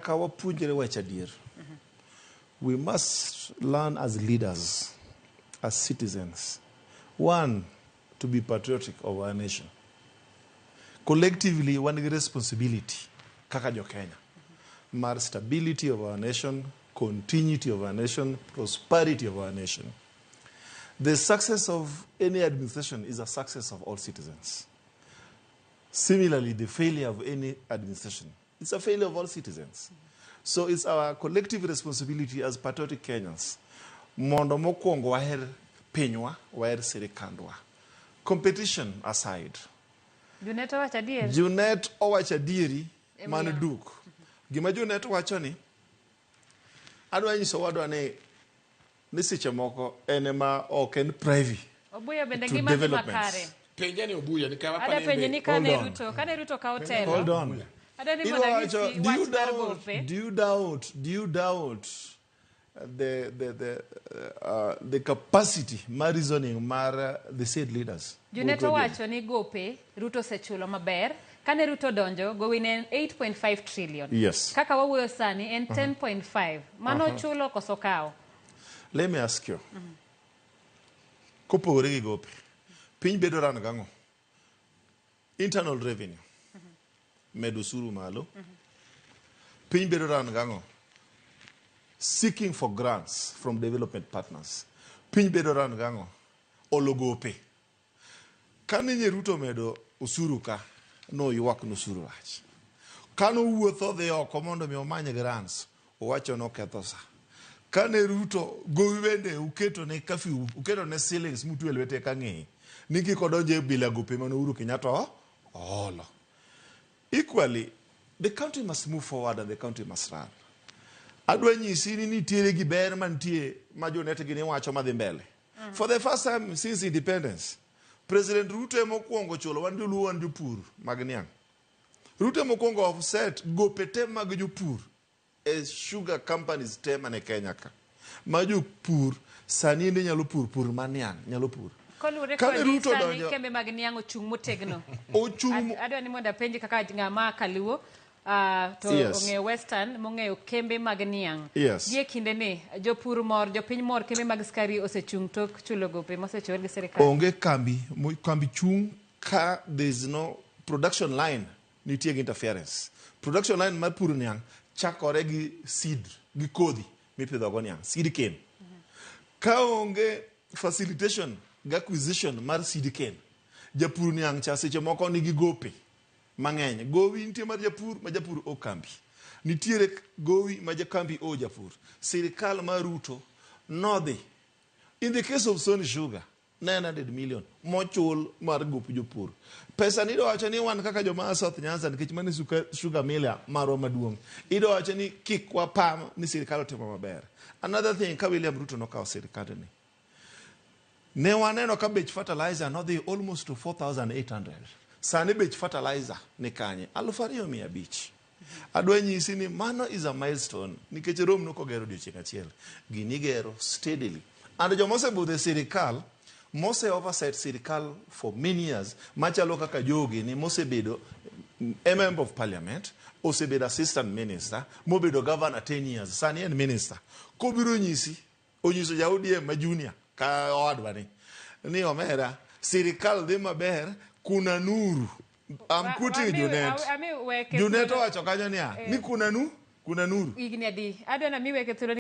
Nyaka wapuonjre wacho adier. We must learn as leaders, as citizens. One, to be patriotic of our nation. Collectively, wan gi responsibility kaka jo Kenya mar stability of our nation, continuity of our nation, prosperity of our nation. The success of any administration is a success of all citizens. Similarly, the failure of any administration is a failure of all citizens. So it's our collective responsibility as patriotic Kenyans mondo mokwongo waher pinywa, waher sirikandwa. Competition aside. Junet owacho adier. Junet owacho adieri man duk. Gima Junet wacho ni, adwa nyiso wadwa ni seche moko en ema ok en privy Obuya bende to ngima dhi developments. makare. Penja ni Obuya ni kawa Ada penje ni kane Hold on. Ruto kawo telo. Hold on. Ada ni mondo Iwacho, anyisi do you wach mar doubt, gope. do you doubt the capacity mar reasoning mar the said leaders? Junet owacho ni gope Ruto osechulo maber. Kane Ruto donjo, gowi ne en 8.5 trillion. Kaka wawuoyo sani en 10.5. Mano chulo koso kawo? Let me ask you. Kopogore gi gope, piny bedo run gang'o? Internal revenue. Medo osuru malo. Piny bedo run gang'o? Seeking for grants from development partners. Piny bedo run gang'o? Olo gope. Kane nye Ruto omedo osuru ka, noywak ni osuru rach. Kano wuotho dhi oko mondo mi omany grants, owacho noketho sa. Kane Ruto gowi bende uketo ne curfew, uketo ne ceilings mutwe lwete ka ng'eye, ni kik odonj e bila gope mane Uhuru Kenyatta oolo. Equally, the country must move forward and the country must run. Adwa nyisi ni nitiere gi ber mantie ma jonet gini wacho madhi mbele. For the first time since independence, President Ruto ema okwongo chulo wan joluo, wan jopur mag niang'. Ruto ema okwongo offset gope te mag jopur e sugar companies te mane Kenya ka. Ma jopur sani ende nyalo pur pur mar niang', nyalo pur. Koluwore Kane kodi Ruto sani donjo kembe mag niang' ochung' motegno. Ochung' Adwa ni mondo apenji kaka ng'ama kaluo to ong'eyo Western mong'eyo kembe mag niang'. Gie kinde ni jopur mor, jopiny mor, kembe mag skari osechung' tok chulo gope mosechul gi sirikal. Onge kambi, kambi chung' ka there is no production line nitie gi interference. Production line mar puro niang' chakore gi seed, gi kodhi mipidho go niang', seed cane. Ka onge facilitation gi acquisition mar seed cane, japur niang' cha seche moko nigi gope mang'eny. Gowi nitie mar japur ma japur o kambi. Nitiere gowi ma kambi o japur. Sirikal mar Ruto nodhi. In the case of Sony Sugar, 900 million mochul mar gop jopur. Pesa ni idwa wacho ni wan kaka joma a South Nyanza, nikech mano e sugar mill marwa maduong'. Idwa wacho ni kik wapam ni sirikal otimo maber. Another thing, ka William Ruto nokawo sirikandni, ne waneno ka bech fertilizer nodhi almost to 4,800. Sani bech fertilizer ni kanye? 2,500. Adwa nyisi ni mano is a milestone nikech Rome nokogero odiochieng' achiel. Gini igero steadily. And joma osebudho e sirikal, mose oversight sirikal for many years, machalo kaka jogi ni mosebedo a member of parliament, osebedo assistant minister, mobedo governor 10 years, sani en minister. Kobiro nyisi, onyiso ja ODM ma junior ka owadwa ni omera, sirikal dhi maber, kuna nuru. I'm quoting Junet. Ami weke Junet thuolo. owacho kanyo niya, ni kuna nuru. Higni adi? Adwa ni ami weke thuolo.